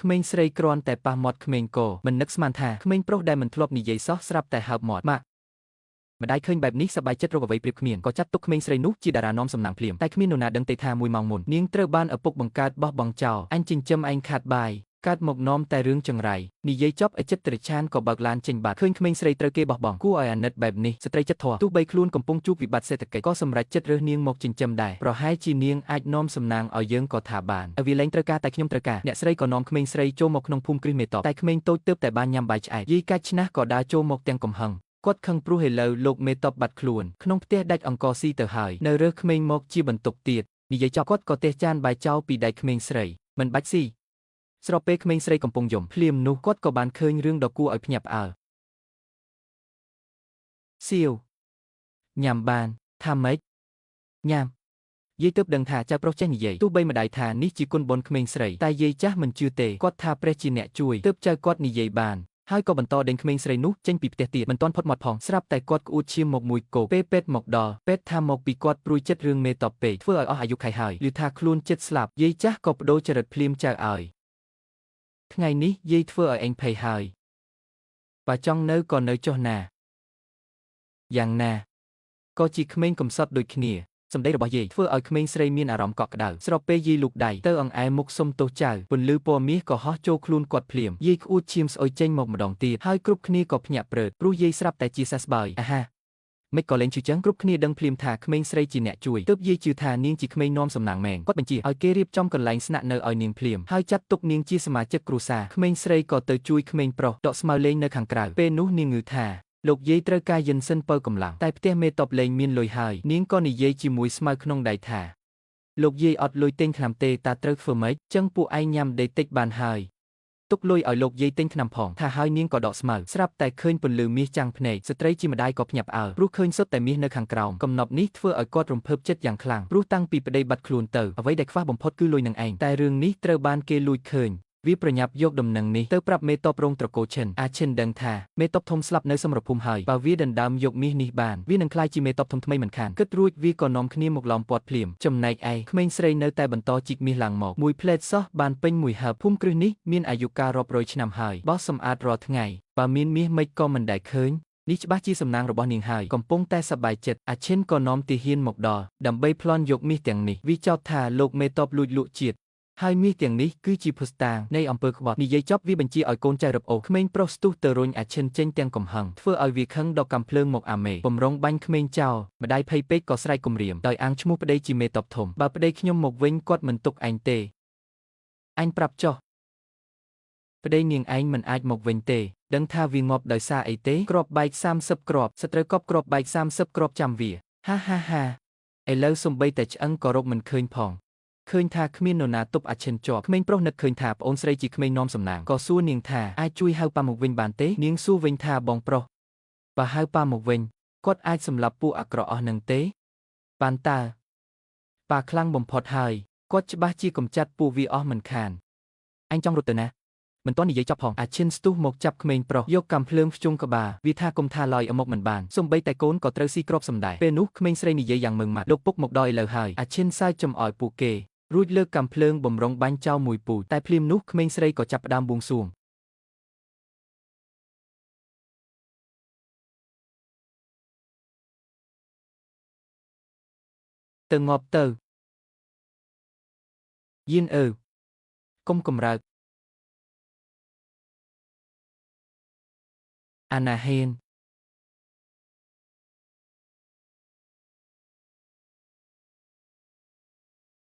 ក្មេងស្រីគ្រាន់តែប៉ះមាត់ក្មេងក៏មិននឹកស្មានថាក្មេងប្រុសដែលមិនធ្លាប់និយាយសោះស្រាប់តែហើបមាត់ម៉ាក់ម្ដាយឃើញបែបនេះសប្បាយចិត្តរកអ្វីប្រៀបគ្មានក៏ចាត់ទុកក្មេងស្រីនោះជាតារានាំសំណាងភ្លាមតែគ្មាននរណាដឹងទេថាមួយម៉ោងមុននាងត្រូវបានឪពុកបង្កើតបោះបង់ចោលអញចិញ្ចឹមឯងខាតបាយកើតមកនាំតែរឿងចង្រៃនិយាយចប់អចិត្តត្រឆានក៏បើកឡានចេញបាត់ឃើញក្មេងស្រីត្រូវគេបោះបង់គួរឲ្យអាណិតបែបនេះស្ត្រីចិត្តធម៌ទោះបីខ្លួនកំពុងជួបវិបត្តិសេដ្ឋកិច្ចក៏សម្រេចចិត្តរើសនាងមកចិញ្ចឹមដែរប្រហែលជានាងអាចនាំសំណាងឲ្យយើងក៏ថាបានវាលែងត្រូវការតែខ្ញុំត្រូវការអ្នកស្រីក៏នាំក្មេងស្រីចូលមកក្នុងភូមិគ្រឹះមេតបតែក្មេងតូចទើបតែបានញ៉ាំបាយឆ្អែតយាយកាច់ឆ្នះក៏ដើរចូលមកទាំងកំហឹងគាត់ខឹងព្រោះឥឡូវលោកមេតបបាត់ខ្លួនក្នុងផ្ទះដាច់អង្គស៊ីទៅហើយនៅរើសក្មេងមកជាបន្ទុកទៀតនិយាយចប់គាត់ក៏ទះចានបាយចោលពីដៃក្មេងស្រីមិនបាច់ស៊ីស្របពេលក្មេងស្រីកំពុងយំភ្លាមនោះគាត់ក៏បានឃើញរឿងដ៏គួរឲ្យភ្ញាក់ផ្អើលសៀវញ៉ាំបានថាម៉េចញ៉ាំយាយទើបដឹងថាចៅប្រុសចេះនិយាយទោះបីម្ដាយថានេះជាគុណបុណ្យក្មេងស្រីតែយាយចាស់មិនជឿទេគាត់ថាព្រះជាអ្នកជួយទើបចៅគាត់និយាយបានហើយក៏បន្តដេញក្មេងស្រីនោះចេញពីផ្ទះទៀតមិនទាន់ផុតមាត់ផងស្រាប់តែគាត់ក្អួតឈាមមកមួយគោកពេលពេទ្យមកដល់ពេទ្យថាមកពីគាត់ព្រួយចិត្តរឿងមេតបពេកធ្វើឲ្យអស់អាយុខៃហើយឬថាខ្លួនចិត្តស្លាប់យាយចាស់ក៏បដូរចរិតភ្លាមចៅឲ្យថ្ងៃនេះយាយធ្វើឲ្យឯងភ័យហើយបើចង់នៅក៏នៅចុះណាយ៉ាងណាក៏ជាក្មេងកំសត់ដូចគ្នាសម្ដីរបស់យាយធ្វើឲ្យក្មេងស្រីមានអារម្មណ៍កក់ក្ដៅស្របពេលយាយលូកដៃទៅអង្អែលមុខសុំទោសចៅពន្លឺពណ៌មាសក៏ហោះចូលខ្លួនគាត់ភ្លាមយាយក្អួតឈាមស្អុយចេញមកម្ដងទៀតហើយគ្រប់គ្នាក៏ភ្ញាក់ព្រឺតព្រោះយាយស្រាប់តែជាសះស្បើយអាហាមិនក៏លែងឈឺចឹងគ្រប់គ្នាដឹងភ្លាមថាក្មេងស្រីជាអ្នកជួយទើបយាយជឿថានាងជាក្មេងនាំសំណាងមែនគាត់បញ្ជាឲ្យគេរៀបចំកន្លែងស្នាក់នៅឲ្យនាងភ្លាមហើយចាត់ទុកនាងជាសមាជិកគ្រួសារក្មេងស្រីក៏ទៅជួយក្មេងប្រុសដកស្មៅលេងនៅខាងក្រៅពេលនោះនាងងឺថាលោកយាយត្រូវការយិនសិនបើកម្លាំងតែផ្ទះមេតបលែងមានលុយហើយនាងក៏និយាយជាមួយស្មៅក្នុងដៃថាលោកយាយអត់លុយទិញថ្នាំទេតាត្រូវធ្វើម៉េចចឹងពួកឯងញ៉ាំដេកតិចបានហើយទុកលុយឲ្យលោកយាយទិញថ្នាំផងថាហើយនាងក៏ដកស្មៅស្រាប់តែឃើញពន្លឺមាសចាំងភ្នែកស្ត្រីជាម្ដាយក៏ភ្ញាក់ផ្អើលព្រោះឃើញសុទ្ធតែមាសនៅខាងក្រោមកំណប់នេះធ្វើឲ្យគាត់រំភើបចិត្តយ៉ាងខ្លាំងព្រោះតាំងពីប្តីបាត់ខ្លួនទៅអ្វីដែលខ្វះបំផុតគឺលុយនឹងឯងតែរឿងនេះត្រូវបានគេលួចឃើញវាប្រញាប់យកដំណឹងនេះទៅប្រាប់មេតបរងត្រកូលឈិនអាឈិនដឹងថាមេតបធំស្លាប់នៅសមរភូមិហើយបើវាដណ្ដើមយកមាសនេះបានវានឹងក្លាយជាមេតបធំថ្មីមិនខានគិតរួចវាក៏នាំគ្នាមកឡោមព័ទ្ធភ្លាមចំណែកឯក្មេងស្រីនៅតែបន្តជីកមាសឡើងមកមួយផ្លែតសោះបានពេញមួយហើបភូមិគ្រឹះនេះមានអាយុកាលរាប់រយឆ្នាំហើយបោះសម្អាតរាល់ថ្ងៃបើមានមាសមិនក៏មិនដែលឃើញនេះច្បាស់ជាសំណាងរបស់នាងហើយកំពុងតែសប្បាយចិត្តអាឈិនក៏នាំទាហានមកដល់ដើម្បីប្លន់យកមាសទាំងនេះវាចោទថាលោកមេតបលួចលក់ជាតិហើយមាសទាំងនេះគឺជាភស្តុតាងនៃអំពើក្បត់និយាយចប់វាបញ្ជាឲ្យកូនចៅរឹបអូសក្មេងប្រុសស្ទុះទៅរុញអាឈិនចេញទាំងកំហឹងធ្វើឲ្យវាខឹងដល់កាំភ្លើងមកអាមេបំរុងបាញ់ក្មេងចោលម្ដាយភ័យពេកក៏ស្រែកគំរាមដោយអាងឈ្មោះប្តីជាមេតបធំបើប្តីខ្ញុំមកវិញគាត់មិនទុកឯងទេអញប្រាប់ចុះប្តីនាងឯងមិនអាចមកវិញទេដឹងថាវាងាប់ដោយសារអីទេគ្រាប់បែក30គ្រាប់សត្រូវកប់គ្រាប់បែក30គ្រាប់ចាំវាហាហាហាឥឡូវសំបីតែឆ្អឹងក៏រកមិនឃើញផងឃើញថាគ្មាននរណាទប់អាឈិនជាប់ក្មេងប្រុសនឹកឃើញថាប្អូនស្រីជាក្មេងនាំសំណាងក៏សួរនាងថាអាចជួយហៅប៉ាមកវិញបានទេនាងសួរវិញថាបងប្រុសបើហៅប៉ាមកវិញគាត់អាចសម្លាប់ពួកអាក្រក់អស់នឹងទេបានតើប៉ាខ្លាំងបំផុតហើយគាត់ច្បាស់ជាកំចាត់ពួកវាអស់មិនខានអញចង់រត់ទៅណាមិនទាន់និយាយចប់ផងអាឈិនស្ទុះមកចាប់ក្មេងប្រុសយកកាំភ្លើងភ្ជង់ក្បាលវាថាគុំថាឡើយអមុកមិនបានសំបីតែកូនក៏ត្រូវស៊ីគ្រាប់សំដែរពេលនោះក្មេងស្រីនិយាយយ៉ាងម៉ឺងម៉ាត់លោកពុកមកដល់ឥឡូវហើយអាឈិនសើចចំអោយពួកគេរួចលើកកាំភ្លើងបំរុងបាញ់ចោលមួយពូជតែភ្លាមនោះក្មេងស្រីក៏ចាប់ផ្ដើមបួងសួងទៅងាប់ទៅយានអើគុំកម្រើកអាណាហ៊ាន